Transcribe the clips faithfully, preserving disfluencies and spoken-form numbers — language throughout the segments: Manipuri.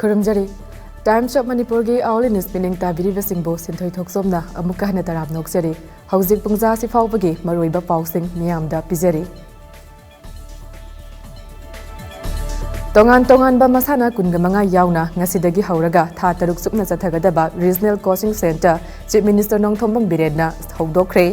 ꯈꯨꯔꯨꯝꯖꯔꯤ꯫ Times of Manipurꯒꯤ hourly newsꯄꯤꯅꯤꯡ ꯇꯥꯕꯤꯔꯤꯕꯁꯤꯡꯕꯨ ꯁꯤꯟꯊꯣꯏ ꯊꯣꯛꯆꯣꯝꯅ ꯑꯃꯨꯛꯀ ꯍꯟꯅ ꯇꯔꯥꯝꯅ ꯑꯣꯛꯆꯔꯤ꯫ ꯍꯧꯖꯤꯛ ꯄꯨꯡ ꯇꯔꯥꯁꯤ ꯐꯥꯎꯕꯒꯤ ꯃꯔꯨꯑꯣꯏꯕ ꯄꯥꯎꯁꯤꯡ ꯃꯤꯌꯥꯝꯗ ꯄꯤꯖꯔꯤ꯫ ꯇꯣꯉꯥꯟ ꯇꯣꯉꯥꯟꯕ ꯃꯁꯥꯟꯅ ꯀꯨꯟꯒ ꯃꯉꯥ ꯌꯥꯎꯅ ꯉꯁꯤꯗꯒꯤ ꯍꯧꯔꯒ ꯊꯥ ꯇꯔꯨꯛ ꯆꯨꯞꯅ ꯆꯠꯊꯒꯗꯕ Regional Coaching Centre Chief Minister Nongthombam ꯕꯤꯔꯦꯟꯅ ꯍꯧꯗꯣꯛꯈ꯭ꯔꯦ꯫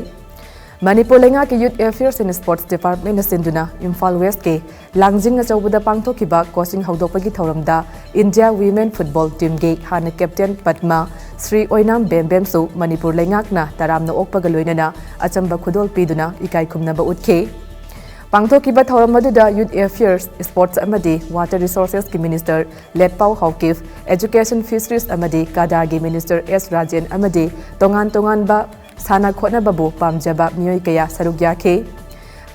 Manipur ꯂꯩꯉꯥꯛꯀꯤ Youth Affairs and Sports Departmentꯅ ꯁꯤꯟꯗꯨꯅ ꯏꯝꯐꯥꯜ Westꯀꯤ ꯂꯥꯡꯖꯤꯡ ꯑꯆꯧꯕꯗ ꯄꯥꯡꯊꯣꯛꯈꯤꯕ coaching ꯍꯧꯗꯣꯛꯄꯒꯤ ꯊꯧꯔꯝꯗ India Women Football Teamꯒꯤ ꯍꯥꯟꯅ captain ꯄꯗꯃ ꯁ꯭ꯔꯤ ꯑꯣꯏꯅꯥꯝ ꯕꯦꯝꯕꯦꯝꯁꯨ ꯃꯅꯤꯄꯨꯔ ꯂꯩꯉꯥꯛꯅ ꯇꯔꯥꯝꯅ ꯑꯣꯛꯄꯒ ꯂꯣꯏꯅꯅ ꯑꯆꯝꯕ ꯈꯨꯗꯣꯜ ꯄꯤꯗꯨꯅ ꯏꯀꯥꯏ ꯈꯨꯝꯅꯕ ꯎꯠꯈꯤ꯫ ꯄꯥꯡꯊꯣꯛꯈꯤꯕ ꯊꯧꯔꯝ ꯑꯗꯨꯗ Youth Affairs, Sports ꯑꯃꯗꯤ Water Resourcesꯀꯤ Minister ꯂꯦꯠꯄꯥꯎ Haokip, Education, Fisheries ꯑꯃꯗꯤ CADAꯒꯤ Minister ꯑꯦꯁ ꯔꯥꯖꯦꯟ ꯑꯃꯗꯤ ꯇꯣꯉꯥꯟ ꯇꯣꯉꯥꯟꯕ ꯁꯥꯟꯅ ꯈꯣꯠꯅꯕꯕꯨ ꯄꯥꯝꯖꯕ ꯃꯤꯑꯣꯏ ꯀꯌꯥ ꯁꯔꯨꯛ ꯌꯥꯈꯤ꯫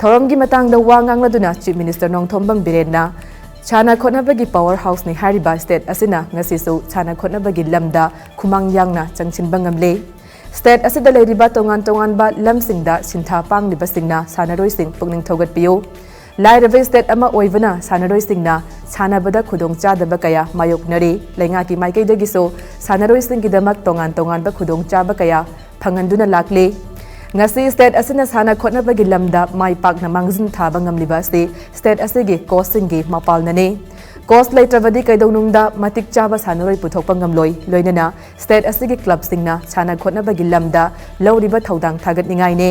ꯊꯧꯔꯝꯒꯤ ꯃꯇꯥꯡꯗ ꯋꯥ ꯉꯥꯡꯂꯗꯨꯅ Chief Minister ꯅꯣꯡꯊꯣꯝꯕꯝ ꯕꯤꯔꯦꯟꯅ ꯁꯥꯟꯅ ꯈꯣꯠꯅꯕꯒꯤ power houseꯅꯤ ꯍꯥꯏꯔꯤꯕ state ꯑꯁꯤꯅ ꯉꯁꯤꯁꯨ ꯁꯥꯟꯅ ꯈꯣꯠꯅꯕꯒꯤ ꯂꯝꯗ ꯈꯨꯃꯥꯡ ꯌꯥꯡꯅ ꯆꯪꯁꯤꯟꯕ ꯉꯝꯂꯦ꯫ State ꯑꯁꯤꯗ ꯂꯩꯔꯤꯕ ꯇꯣꯉꯥꯟ ꯇꯣꯉꯥꯟꯕ ꯂꯝꯁꯤꯡꯗ ꯁꯤꯟꯊꯥ ꯄꯥꯡꯂꯤꯕꯁꯤꯡꯅ ꯁꯥꯟꯅꯔꯣꯏꯁꯤꯡ ꯄꯨꯛꯅꯤꯡ ꯊꯧꯒꯠꯄꯤꯌꯨ꯫ ꯂꯥꯏꯔꯕ state ꯑꯃ ꯑꯣꯏꯕꯅ ꯁꯥꯟꯅꯔꯣꯏꯁꯤꯡꯅ ꯁꯥꯟꯅꯕꯗ ꯈꯨꯗꯣꯡꯆꯥꯗꯕ ꯀꯌꯥ ꯃꯥꯌꯣꯛꯅꯔꯤ꯫ ꯂꯩꯉꯥꯛꯀꯤ ꯃꯥꯏꯀꯩꯗꯒꯤꯁꯨ ꯁꯥꯟꯅꯔꯣꯏꯁꯤꯡꯒꯤꯗꯃꯛ ꯇꯣꯉꯥꯟ ꯇꯣꯉꯥꯟꯕ ꯈꯨꯗꯣꯡꯆꯥꯕ ꯀꯌꯥ ꯐꯪꯍꯟꯗꯨꯅ ꯂꯥꯛꯂꯤ꯫ ꯉꯁꯤ state ꯑꯁꯤꯅ ꯁꯥꯟꯅ ꯈꯣꯠꯅꯕꯒꯤ ꯂꯝꯗ ꯃꯥꯏ ꯄꯥꯛꯅ ꯃꯥꯡꯖꯤꯟ ꯊꯥꯕ ꯉꯝꯂꯤꯕ ꯑꯁꯤ state ꯑꯁꯤꯒꯤ coachꯁꯤꯡꯒꯤ ꯃꯄꯥꯜꯅꯅꯤ꯫ Coach ꯂꯩꯇ꯭ꯔꯕꯗꯤ ꯀꯩꯗꯧꯅꯨꯡꯗ ꯃꯇꯤꯛ ꯆꯥꯕ ꯁꯥꯟꯅꯔꯣꯏ ꯄꯨꯊꯣꯛꯄ ꯉꯝꯂꯣꯏ꯫ ꯂꯣꯏꯅꯅ state ꯑꯁꯤꯒꯤ clubꯁꯤꯡꯅ ꯁꯥꯟꯅ ꯈꯣꯠꯅꯕꯒꯤ ꯂꯝꯗ ꯂꯧꯔꯤꯕ ꯊꯧꯗꯥꯡ ꯊꯥꯒꯠꯅꯤꯡꯉꯥꯏꯅꯤ꯫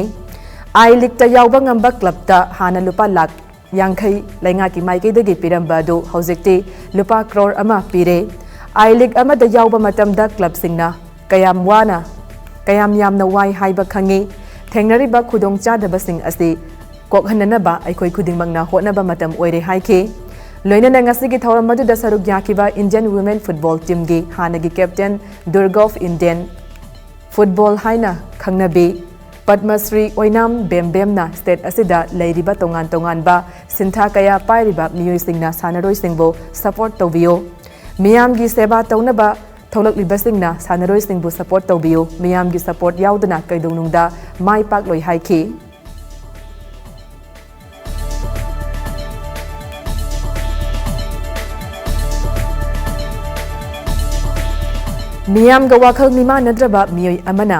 I Leagueꯇ ꯌꯥꯎꯕ ꯉꯝꯕ clubꯇ ꯍꯥꯟꯅ ꯂꯨꯄꯥ ꯂꯥꯈ ꯌꯥꯡꯈꯩ ꯂꯩꯉꯥꯛꯀꯤ ꯃꯥꯏꯀꯩꯗꯒꯤ ꯄꯤꯔꯝꯕ ꯑꯗꯨ ꯍꯧꯖꯤꯛꯇꯤ ꯂꯨꯄꯥ ꯀ꯭ꯔꯣꯔ ꯑꯃ ꯄꯤꯔꯦ꯫ I League ꯑꯃꯗ ꯌꯥꯎꯕ ꯃꯇꯝꯗ clubꯁꯤꯡꯅ ꯀꯌꯥꯝ ꯋꯥꯅ, ꯀꯌꯥꯝ ꯌꯥꯝꯅ ꯋꯥꯏ ꯍꯥꯏꯕ ꯈꯪꯉꯤ꯫ ꯊꯦꯡꯅꯔꯤꯕ ꯈꯨꯗꯣꯡꯆꯥꯗꯕꯁꯤꯡ ꯑꯁꯤ ꯀꯣꯛꯍꯟꯅꯅꯕ ꯑꯩꯈꯣꯏ ꯈꯨꯗꯤꯡꯃꯛꯅ ꯍꯣꯠꯅꯕ ꯃꯇꯝ ꯑꯣꯏꯔꯦ ꯍꯥꯏꯈꯤ꯫ ꯂꯣꯏꯅꯅ ꯉꯁꯤꯒꯤ ꯊꯧꯔꯝ ꯑꯗꯨꯗ ꯁꯔꯨꯛ ꯌꯥꯈꯤꯕ Indian Women Football Teamꯒꯤ ꯍꯥꯟꯅꯒꯤ captain ꯗꯨꯔꯒꯣꯐ, Indian football ꯍꯥꯏꯅ ꯈꯪꯅꯕꯤ ꯄꯗꯃꯁ꯭ꯔꯤ ꯑꯣꯏꯅꯥꯝ ꯕꯦꯝꯕꯦꯝꯅ state ꯑꯁꯤꯗ ꯂꯩꯔꯤꯕ ꯇꯣꯉꯥꯟ ꯇꯣꯉꯥꯟꯕ ꯁꯤꯟꯊꯥ ꯀꯌꯥ ꯄꯥꯏꯔꯤꯕ ꯃꯤꯑꯣꯏꯁꯤꯡꯅ ꯁꯥꯟꯅꯔꯣꯏꯁꯤꯡꯕꯨ support ꯇꯧꯕꯤꯌꯨ꯫ ꯃꯤꯌꯥꯝꯒꯤ ꯁꯦꯕꯥ ꯇꯧꯅꯕ ꯊꯣꯛꯂꯛꯂꯤꯕꯁꯤꯡꯅ ꯁꯥꯟꯅꯔꯣꯏꯁꯤꯡꯕꯨ support ꯇꯧꯕꯤꯌꯨ꯫ ꯃꯤꯌꯥꯝꯒꯤ support ꯌꯥꯎꯗꯅ ꯀꯩꯗꯧꯅꯨꯡꯗ ꯃꯥꯏ ꯄꯥꯛꯂꯣꯏ ꯍꯥꯏꯈꯤ꯫ ꯃꯤꯌꯥꯝꯒ ꯋꯥꯈꯜ ꯃꯤꯃꯥꯟꯅꯗ꯭ꯔꯕ ꯃꯤꯑꯣꯏ ꯑꯃꯅ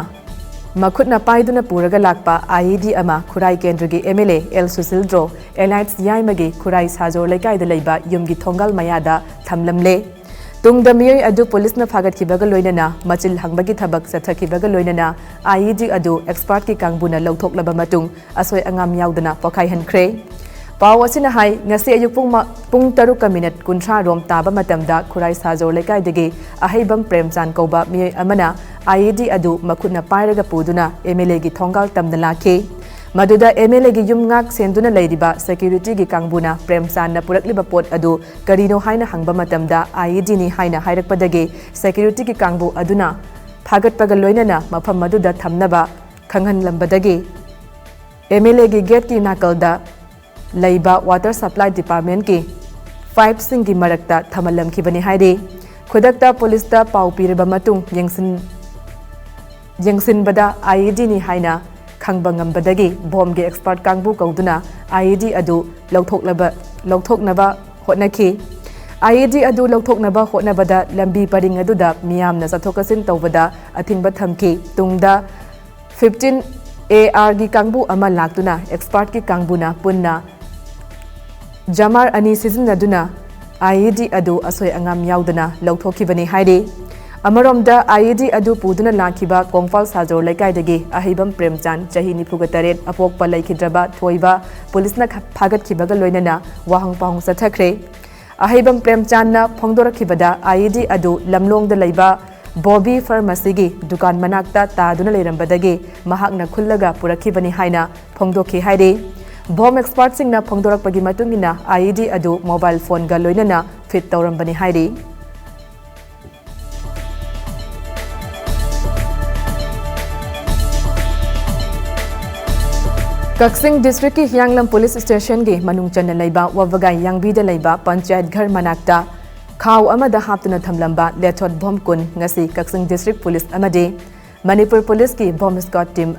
ꯃꯈꯨꯠꯅ ꯄꯥꯏꯗꯨꯅ ꯄꯨꯔꯒ ꯂꯥꯛꯄ IED ꯑꯃ ꯈꯨꯔꯥꯏ ꯀꯦꯟꯗ꯭ꯔꯒꯤ MLA ꯑꯦꯜ ꯁꯨꯁꯤꯜꯗ꯭ꯔꯣ ꯑꯦꯂꯥꯏꯠꯁ ꯌꯥꯏꯃꯒꯤ ꯈꯨꯔꯥꯏ ꯁꯥꯖꯣꯔ ꯂꯩꯀꯥꯏꯗ ꯂꯩꯕ ꯌꯨꯝꯒꯤ ꯊꯣꯡꯒꯥꯜ ꯃꯌꯥꯗ ꯊꯝꯂꯝꯂꯦ꯫ ꯇꯨꯡꯗ ꯃꯤꯑꯣꯏ ꯑꯗꯨ ꯄꯨꯂꯤꯁꯅ ꯐꯥꯒꯠꯈꯤꯕꯒ ꯂꯣꯏꯅꯅ ꯃꯆꯤꯜ ꯍꯪꯕꯒꯤ ꯊꯕꯛ ꯆꯠꯊꯈꯤꯕꯒ ꯂꯣꯏꯅꯅ IED ꯑꯗꯨ ꯑꯦꯛꯁꯄꯥꯔꯠꯀꯤ ꯀꯥꯡꯕꯨꯅ ꯂꯧꯊꯣꯛꯂꯕ ꯃꯇꯨꯡ ꯑꯁꯣꯏ ꯑꯉꯥꯝ ꯌꯥꯎꯗꯅ ꯄꯣꯈꯥꯏꯍꯟꯈ꯭ꯔꯦ꯫ ꯄꯥꯎ ꯑꯁꯤꯅ ꯍꯥꯏ, ꯉꯁꯤ ꯑꯌꯨꯛ ꯄꯨꯡ ꯃ-, ꯄꯨꯡ ꯇꯔꯨꯛꯀ ꯃꯤꯅꯠ ꯀꯨꯟꯊ꯭ꯔꯥ ꯔꯣꯝ ꯇꯥꯕ ꯃꯇꯝꯗ ꯈꯨꯔꯥꯏ ꯁꯥꯖꯣꯔ ꯂꯩꯀꯥꯏꯗꯒꯤ ꯑꯍꯩꯕꯝ ꯄ꯭ꯔꯦꯝꯆꯥꯟ ꯀꯧꯕ ꯃꯤꯑꯣꯏ ꯑꯃꯅ IED ꯑꯗꯨ ꯃꯈꯨꯠꯅ ꯄꯥꯏꯔꯒ ꯄꯨꯗꯨꯅ MLAꯒꯤ ꯊꯣꯡꯒꯥꯜ ꯇꯝꯅ ꯂꯥꯛꯈꯤ꯫ ꯃꯗꯨꯗ MLAꯒꯤ ꯌꯨꯝ ꯉꯥꯛ ꯁꯦꯟꯗꯨꯅ ꯂꯩꯔꯤꯕ ꯁꯦꯀ꯭ꯌꯨꯔꯤꯇꯤꯒꯤ ꯀꯥꯡꯕꯨꯅ ꯄ꯭ꯔꯦꯝꯆꯥꯟꯅ ꯄꯨꯔꯛꯂꯤꯕ ꯄꯣꯠ ꯑꯗꯨ ꯀꯔꯤꯅꯣ ꯍꯥꯏꯅ ꯍꯪꯕ ꯃꯇꯝꯗ IEDꯅꯤ ꯍꯥꯏꯅ ꯍꯥꯏꯔꯛꯄꯗꯒꯤ ꯁꯦꯀ꯭ꯌꯨꯔꯤꯇꯤꯒꯤ ꯀꯥꯡꯕꯨ ꯑꯗꯨꯅ ꯐꯥꯒꯠꯄꯒ ꯂꯣꯏꯅꯅ ꯃꯐꯝ ꯑꯗꯨꯗ ꯊꯝꯅꯕ ꯈꯪꯍꯟꯂꯝꯕꯗꯒꯤ MLAꯒꯤ ꯒꯦꯠꯀꯤ ꯅꯥꯀꯜꯗ ꯂꯩꯕ ꯋꯥꯇꯔ ꯁꯄ꯭ꯂꯥꯏ ꯗꯤꯄꯥꯔꯠꯃꯦꯟꯠꯀꯤ ꯄꯥꯏꯞꯁꯤꯡꯒꯤ ꯃꯔꯛꯇ ꯊꯝꯍꯜꯂꯝꯈꯤꯕꯅꯤ ꯍꯥꯏꯔꯤ꯫ ꯈꯨꯗꯛꯇ ꯄꯨꯂꯤꯁꯇ ꯄꯥꯎ ꯄꯤꯔꯕ ꯃꯇꯨꯡ ꯌꯦꯡꯁꯤꯟ-, ꯌꯦꯡꯁꯤꯟꯕꯗ IEDꯅꯤ ꯍꯥꯏꯅ ꯈꯪꯕ ꯉꯝꯕꯗꯒꯤ ꯕꯣꯝꯒꯤ ꯑꯦꯛꯁꯄꯥꯔꯠ ꯀꯥꯡꯕꯨ ꯀꯧꯗꯨꯅ IED ꯑꯗꯨ ꯂꯧꯊꯣꯛꯂꯕ-, ꯂꯧꯊꯣꯛꯅꯕ ꯍꯣꯠꯅꯈꯤ꯫ IED ꯑꯗꯨ ꯂꯧꯊꯣꯛꯅꯕ ꯍꯣꯠꯅꯕꯗ ꯂꯝꯕꯤ ꯄꯔꯤꯡ ꯑꯗꯨꯗ ꯃꯤꯌꯥꯝꯅ ꯆꯠꯊꯣꯛ ꯆꯠꯁꯤꯟ ꯇꯧꯕꯗ ꯑꯊꯤꯡꯕ ꯊꯝꯈꯤ꯫ ꯇꯨꯡꯗ fifteen ARꯒꯤ ꯀꯥꯡꯕꯨ ꯑꯃ ꯂꯥꯛꯇꯨꯅ ꯑꯦꯛꯁꯄꯥꯔꯠꯀꯤ ꯀꯥꯡꯕꯨꯅ ꯄꯨꯟꯅ ꯖꯃꯥꯔ ꯑꯅꯤ ꯁꯤꯖꯤꯟꯅꯗꯨꯅ IED ꯑꯗꯨ ꯑꯁꯣꯏ ꯑꯉꯥꯝ ꯌꯥꯎꯗꯅ ꯂꯧꯊꯣꯛꯈꯤꯕꯅꯤ ꯍꯥꯏꯔꯤ꯫ ꯑꯃꯔꯣꯝꯗ IED ꯑꯗꯨ ꯄꯨꯗꯨꯅ ꯂꯥꯛꯈꯤꯕ ꯀꯣꯡꯄꯥꯜ ꯁꯥꯖꯣꯔ ꯂꯩꯀꯥꯏꯗꯒꯤ ꯑꯍꯩꯕꯝ ꯄ꯭ꯔꯦꯝꯆꯥꯟ, ꯆꯍꯤ ꯅꯤꯐꯨꯒ ꯇꯔꯦꯠ, ꯑꯄꯣꯛꯄ ꯂꯩꯈꯤꯗ꯭ꯔꯕ ꯊꯣꯏꯕ ꯄꯨꯂꯤꯁꯅ ꯈ-, ꯐꯥꯒꯠꯈꯤꯕꯒ ꯂꯣꯏꯅꯅ ꯋꯥꯍꯪ ꯄꯥꯎꯍꯪ ꯆꯠꯊꯈ꯭ꯔꯦ꯫ ꯑꯍꯩꯕꯝ ꯄ꯭ꯔꯦꯝꯆꯥꯟꯅ ꯐꯣꯡꯗꯣꯔꯛꯈꯤꯕꯗ IED ꯑꯗꯨ ꯂꯝꯂꯣꯡꯗ ꯂꯩꯕ ꯕꯣꯕꯤ ꯐꯥꯔꯃꯥꯁꯤꯒꯤ ꯗꯨꯀꯥꯟ ꯃꯅꯥꯛꯇ ꯇꯥꯗꯨꯅ ꯂꯩꯔꯝꯕꯗꯒꯤ ꯃꯍꯥꯛꯅ ꯈꯨꯜꯂꯒ ꯄꯨꯔꯛꯈꯤꯕꯅꯤ ꯍꯥꯏꯅ ꯐꯣꯡꯗꯣꯛꯈꯤ ꯍꯥꯏꯔꯤ꯫ ꯕꯣꯝ ꯑꯦꯛꯁꯄꯥꯔꯠꯁꯤꯡꯅ ꯐꯣꯡꯗꯣꯔꯛꯄꯒꯤ ꯃꯇꯨꯡ ꯏꯟꯅ IED ꯑꯗꯨ ꯃꯣꯕꯥꯏꯜ ꯐꯣꯟꯒ ꯂꯣꯏꯅꯅ ꯐꯤꯠ ꯇꯧꯔꯝꯕꯅꯤ ꯍꯥꯏꯔꯤ꯫ ꯀꯛꯆꯤꯡ ꯗꯤꯁꯇ꯭ꯔꯤꯛꯀꯤ ꯍꯤꯌꯥꯡꯂꯝ ꯄꯨꯂꯤꯁ ꯁ꯭ꯇꯦꯁꯟꯒꯤ ꯃꯅꯨꯡ ꯆꯟꯅ ꯂꯩꯕ ꯋꯥꯕꯒꯥꯏ ꯌꯥꯡꯕꯤꯗ ꯂꯩꯕ ꯄꯟꯆꯥꯌꯠ ꯘꯔ ꯃꯅꯥꯛꯇ ꯈꯥꯎ ꯑꯃꯗ ꯍꯥꯞꯇꯨꯅ ꯊꯝꯂꯝꯕ ꯂꯦꯊꯣꯠ ꯕꯣꯝ ꯀꯨꯟ ꯉꯁꯤ ꯀꯛꯆꯤꯡ ꯗꯤꯁꯇ꯭ꯔꯤꯛ ꯄꯨꯂꯤꯁ ꯑꯃꯗꯤ ꯃꯅꯤꯄꯨꯔ ꯄꯨꯂꯤꯁꯀꯤ ꯕꯣꯝ ꯁ꯭ꯀ꯭ꯋꯥꯗ ꯇꯤꯝ,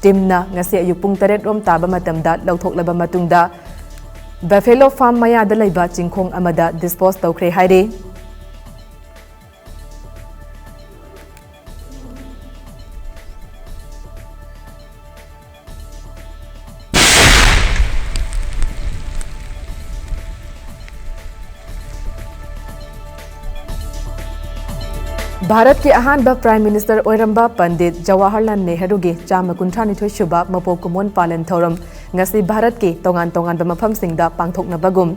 ꯇꯤꯝꯅ ꯉꯁꯤ ꯑꯌꯨꯛ ꯄꯨꯡ ꯇꯔꯦꯠ ꯔꯣꯝ ꯇꯥꯕ ꯃꯇꯝꯗ ꯂꯧꯊꯣꯛꯂꯕ ꯃꯇꯨꯡꯗ ꯕꯐꯦꯂꯣ ꯐꯥꯔꯝ ꯃꯌꯥꯗ ꯂꯩꯕ ꯆꯤꯡꯈꯣꯡ ꯑꯃꯗ ꯗꯤꯁꯄꯣꯖ ꯇꯧꯈ꯭ꯔꯦ ꯍꯥꯏꯔꯤ꯫ ꯚꯥꯔꯠꯀꯤ ꯑꯍꯥꯟꯕ Prime Minister ꯑꯣꯏꯔꯝꯕ ꯄꯟꯗꯤꯠ ꯖꯋꯥꯍꯔꯂꯥꯜ ꯅꯦꯍꯔꯨꯒꯤ ꯆꯥꯝꯃ ꯀꯨꯟꯊ꯭ꯔꯥ ꯅꯤꯊꯣꯏ ꯁꯨꯕ ꯃꯄꯣꯛ ꯀꯨꯝꯑꯣꯟ ꯄꯥꯂꯟ ꯊꯧꯔꯝ ꯉꯁꯤ ꯚꯥꯔꯠꯀꯤ ꯇꯣꯉꯥꯟ ꯇꯣꯉꯥꯟꯕ ꯃꯐꯝꯁꯤꯡꯗ ꯄꯥꯡꯊꯣꯛꯅꯕꯒꯨꯝ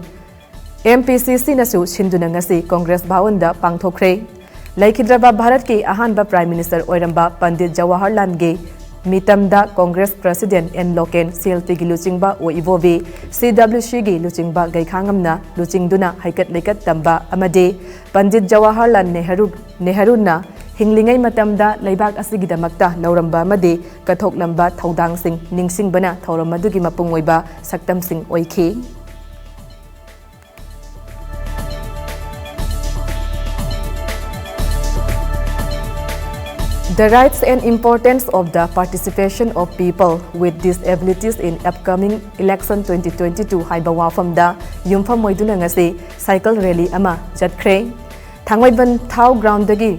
MPCCꯅꯁꯨ ꯁꯤꯟꯗꯨꯅ ꯉꯁꯤ Congress ꯚꯋꯟꯗ ꯄꯥꯡꯊꯣꯛꯈ꯭ꯔꯦ꯫ ꯂꯩꯈꯤꯗ꯭ꯔꯕ ꯚꯥꯔꯠꯀꯤ ꯑꯍꯥꯟꯕ Prime Minister ꯑꯣꯏꯔꯝꯕ ꯄꯟꯗꯤꯠ ꯖꯋꯥꯍꯔꯂꯥꯜꯒꯤ ꯃꯤꯇꯝꯗ Congress President ꯑꯦꯟ ꯂꯣꯀꯦꯟ, CLPꯒꯤ ꯂꯨꯆꯤꯡꯕ ꯑꯣ ꯏꯕꯣꯕꯤ, CWCꯒꯤ ꯂꯨꯆꯤꯡꯕ ꯒꯩꯈꯥꯉꯝꯅ ꯂꯨꯆꯤꯡꯗꯨꯅ ꯍꯩꯀꯠ ꯂꯩꯀꯠ ꯇꯝꯕ ꯑꯃꯗꯤ ꯄꯟꯗꯤꯠ ꯖꯋꯥꯍꯔꯂꯥꯜ ꯅꯦꯍꯔꯨ, ꯅꯦꯍꯔꯨꯅ ꯍꯤꯡꯂꯤꯉꯩ ꯃꯇꯝꯗ ꯂꯩꯕꯥꯛ ꯑꯁꯤꯒꯤꯗꯃꯛꯇ ꯂꯧꯔꯝꯕ ꯑꯃꯗꯤ ꯀꯠꯊꯣꯛꯂꯝꯕ ꯊꯧꯗꯥꯡꯁꯤꯡ ꯅꯤꯡꯁꯤꯡꯕꯅ ꯊꯧꯔꯝ ꯑꯗꯨꯒꯤ ꯃꯄꯨꯡ ꯑꯣꯏꯕ ꯁꯛꯇꯝꯁꯤꯡ ꯑꯣꯏꯈꯤ꯫ The rights and importance of the participation of people with disabilities in upcoming election twenty twenty-two ꯍꯥꯏꯕ ꯋꯥꯐꯝꯗ ꯌꯨꯝꯐꯝ ꯑꯣꯏꯗꯨꯅ ꯉꯁꯤ cycle rally ꯑꯃ ꯆꯠꯈ꯭ꯔꯦ꯫ ꯊꯥꯡꯃꯩꯕꯟ ꯊꯥꯎ groundꯗꯒꯤ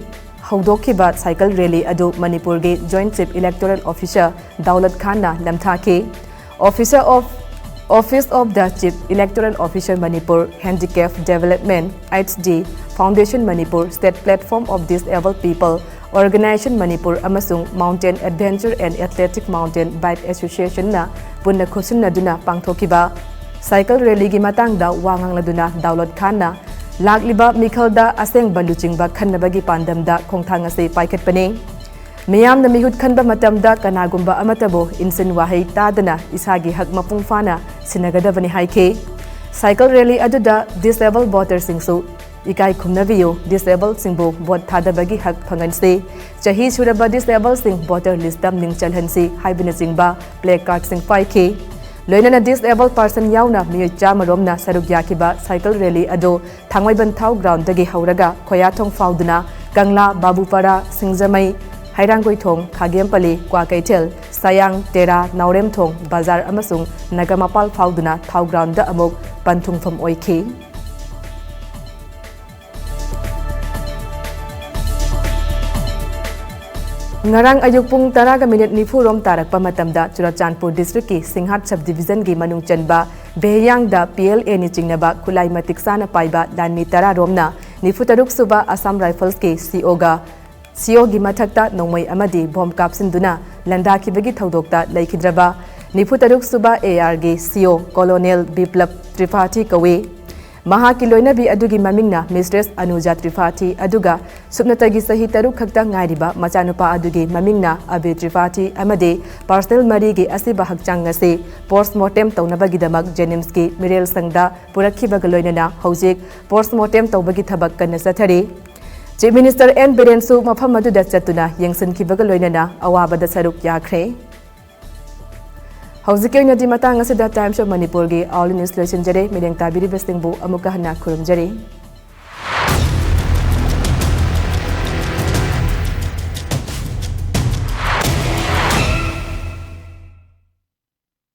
ꯍꯧꯗꯣꯛꯈꯤꯕ cycle rally ꯑꯗꯨ ꯃꯅꯤꯄꯨꯔꯒꯤ Joint Chief Electoral Officer Daulat Khan ꯂꯝꯊꯥꯈꯤ꯫ Officer of, Office of the Chief Electoral Officer Manipur, Handicap Development, AIDS Foundation Manipur, State Platform of Disabled People, Organization Manipur ꯑꯃꯁꯨꯡ Mountain Adventure and Athletic Mountain Bike Associationꯅ ꯄꯨꯟꯅ ꯈꯨꯠꯁꯤꯟꯅꯗꯨꯅ ꯄꯥꯡꯊꯣꯛꯈꯤꯕ cycle rallyꯒꯤ ꯃꯇꯥꯡꯗ ꯋꯥ ꯉꯥꯡꯂꯗꯨꯅ ꯗꯧꯂꯠ ꯈꯥꯟꯅ ꯂꯥꯛꯂꯤꯕ ꯃꯤꯈꯜꯗ ꯑꯁꯦꯡꯕ ꯂꯨꯆꯤꯡꯕ ꯈꯟꯅꯕꯒꯤ ꯄꯥꯟꯗꯝꯗ ꯈꯣꯡꯊꯥꯡ ꯑꯁꯤ ꯄꯥꯏꯈꯠꯄꯅꯤ꯫ ꯃꯤꯌꯥꯝꯅ ꯃꯤꯍꯨꯠ ꯈꯟꯕ ꯃꯇꯝꯗ ꯀꯅꯥꯒꯨꯝꯕ ꯑꯃꯠꯇꯕꯨ ꯏꯟꯁꯤꯟ ꯋꯥꯍꯩ ꯇꯥꯗꯅ ꯏꯁꯥꯒꯤ ꯍꯛ ꯃꯄꯨꯡ ꯐꯥꯅ ꯁꯤꯟꯅꯒꯗꯕꯅꯤ ꯍꯥꯏꯈꯤ꯫ Cycle rally ꯑꯗꯨꯗ disabled voterꯁꯤꯡꯁꯨ ꯏꯀꯥꯏ ꯈꯨꯝꯅꯕꯤꯌꯨ, disabled ꯁꯤꯡꯕꯨ vote ꯊꯥꯗꯕꯒꯤ ꯍꯛ ꯐꯪꯍꯟꯁꯤ, ꯆꯍꯤ ꯁꯨꯔꯕ disabled ꯁꯤꯡ voter listꯇ ꯃꯤꯡ ꯆꯜꯍꯟꯁꯤ ꯍꯥꯏꯕꯅꯆꯤꯡꯕ placardꯁꯤꯡ ꯄꯥꯏꯈꯤ꯫ ꯂꯣꯏꯅꯅ disabled person ꯌꯥꯎꯅ ꯃꯤꯑꯣꯏ ꯆꯥꯝꯃ ꯔꯣꯝꯅ ꯁꯔꯨꯛ ꯌꯥꯈꯤꯕ cycle rally ꯑꯗꯨ ꯊꯥꯡꯃꯩꯕꯟ ꯊꯥꯎ groundꯗꯒꯤ ꯍꯧꯔꯒ ꯈꯣꯌꯥꯊꯣꯡ ꯐꯥꯎꯗꯨꯅ ꯀꯪꯂꯥ, ꯕꯥꯕꯨꯄꯥꯔꯥ, ꯁꯤꯡꯖꯃꯩ, ꯍꯩꯔꯥꯡꯒꯣꯏꯊꯣꯡ, ꯈꯥꯒꯦꯝꯄꯜꯂꯤ, ꯀ꯭ꯋꯥꯀꯩꯊꯦꯜ, ꯁꯌꯥꯡ, ꯇꯦꯔꯥ, ꯅꯥꯎꯔꯦꯝꯊꯣꯡ ꯕꯖꯥꯔ ꯑꯃꯁꯨꯡ ꯅꯒꯥꯃꯄꯥꯜ ꯐꯥꯎꯗꯨꯅ ꯊꯥꯎ groundꯗ ꯑꯃꯨꯛ ꯄꯟꯊꯨꯡꯐꯝ ꯑꯣꯏꯈꯤ꯫ ꯉꯔꯥꯡ ꯑꯌꯨꯛ ꯄꯨꯡ ꯇꯔꯥꯒ ꯃꯤꯅꯤꯠ ꯅꯤꯐꯨ ꯔꯣꯝ ꯇꯥꯔꯛꯄ ꯃꯇꯝꯗ ꯆꯨꯔꯆꯥꯟꯄꯨꯔ ꯗꯤꯁꯇ꯭ꯔꯤꯛꯀꯤ ꯁꯤꯡꯍꯥꯠ ꯁꯕ ꯗꯤꯕꯤꯖꯟꯒꯤ ꯃꯅꯨꯡ ꯆꯟꯕ ꯚꯦꯍꯤꯌꯥꯡꯗ ꯄꯤ ꯑꯦꯜ ꯑꯦꯅꯤ ꯆꯤꯡꯅꯕ ꯈꯨꯠꯂꯥꯏ ꯃꯇꯤꯛ ꯆꯥꯅ ꯄꯥꯏꯕ ꯂꯥꯟꯃꯤ ꯇꯔꯥ ꯔꯣꯝꯅ ꯅꯤꯐꯨ ꯇꯔꯨꯛ ꯁꯨꯕ ꯑꯁꯥꯝ ꯔꯥꯏꯐꯜꯁꯀꯤ ꯁꯤ ꯑꯣꯒ ꯁꯤ ꯑꯣꯒꯤ ꯃꯊꯛꯇ ꯅꯣꯡꯃꯩ ꯑꯃꯗꯤ ꯕꯣꯝ ꯀꯥꯞꯁꯤꯟꯗꯨꯅ ꯂꯥꯟꯗꯥꯈꯤꯕꯒꯤ ꯊꯧꯗꯣꯛꯇ ꯂꯩꯈꯤꯗ꯭ꯔꯕ ꯅꯤꯐꯨ ꯇꯔꯨꯛ ꯁꯨꯕ ꯑꯦ ꯑꯥꯔꯒꯤ ꯁꯤ ꯑꯣ ꯀꯣꯂꯣꯅꯦꯜ ꯕꯤꯄ꯭ꯂꯕ ꯇ꯭ꯔꯤꯄꯥꯊꯤ ꯀꯧꯏ꯫ ꯃꯍꯥꯛꯀꯤ ꯂꯣꯏꯅꯕꯤ ꯑꯗꯨꯒꯤ ꯃꯃꯤꯡꯅ ꯃꯤꯁꯇ꯭ꯔꯦꯁ ꯑꯅꯨꯖꯥ ꯇ꯭ꯔꯤꯄꯥꯊꯤ, ꯑꯗꯨꯒ ꯁꯨꯞꯅꯇꯒꯤ ꯆꯍꯤ ꯇꯔꯨꯛ ꯈꯛꯇ ꯉꯥꯏꯔꯤꯕ ꯃꯆꯥꯅꯨꯄꯥ ꯑꯗꯨꯒꯤ ꯃꯃꯤꯡꯅ ꯑꯕꯤ ꯇ꯭ꯔꯤꯄꯥꯊꯤ ꯑꯃꯗꯤ ꯄꯥꯔꯁꯅꯦꯜ ꯃꯔꯤꯒꯤ ꯑꯁꯤꯕ ꯍꯛꯆꯥꯡ ꯑꯁꯤ ꯄꯣꯁ꯭ꯠꯃꯣꯔꯇꯦꯝ ꯇꯧꯅꯕꯒꯤꯗꯃꯛ ꯖꯦꯅꯤꯝꯁꯀꯤ ꯃꯤꯔꯦꯜ ꯁꯪꯗ ꯄꯨꯔꯛꯈꯤꯕꯒ ꯂꯣꯏꯅꯅ ꯍꯧꯖꯤꯛ ꯄꯣꯁ꯭ꯠꯃꯣꯔꯇꯦꯝ ꯇꯧꯕꯒꯤ ꯊꯕꯛ ꯀꯟꯅ ꯆꯠꯊꯔꯤ꯫ ꯆꯤꯐ ꯃꯤꯅꯤꯁꯇꯔ ꯑꯦꯟ ꯕꯤꯔꯦꯟꯁꯨ ꯃꯐꯝ ꯑꯗꯨꯗ ꯆꯠꯇꯨꯅ ꯌꯦꯡꯁꯤꯟꯈꯤꯕꯒ ꯂꯣꯏꯅꯅ ꯑꯋꯥꯕꯗ ꯁꯔꯨꯛ ꯌꯥꯈ꯭ꯔꯦ꯫ ꯍꯧꯖꯤꯛꯀꯤ ꯑꯣꯏꯅꯗꯤ ꯃꯇꯥꯡ ꯑꯁꯤꯗ Times of ꯃꯅꯤꯄꯨꯔꯒꯤ ꯑꯥꯎꯂꯤ ꯅ꯭ꯌꯨꯁ ꯂꯣꯏꯁꯤꯟꯖꯔꯦ꯫ ꯃꯤꯠꯌꯦꯡ ꯇꯥꯕꯤꯔꯤꯕꯁꯤꯡꯕꯨ ꯑꯃꯨꯛꯀ ꯍꯟꯅ ꯈꯨꯔꯨꯝꯖꯔꯤ꯫